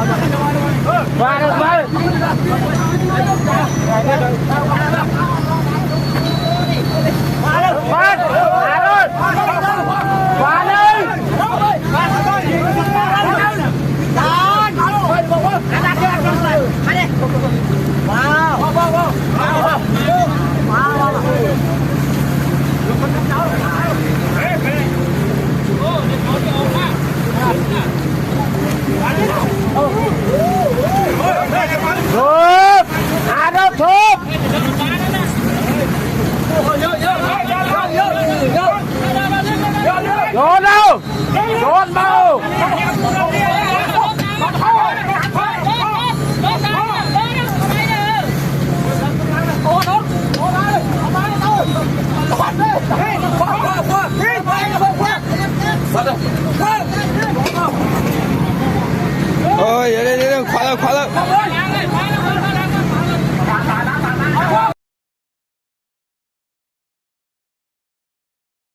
Qua qua. Qua. Qua đi. Thục. À đâu thục. Vô đâu? Vô đâu? 哦，有点有点，快了快了。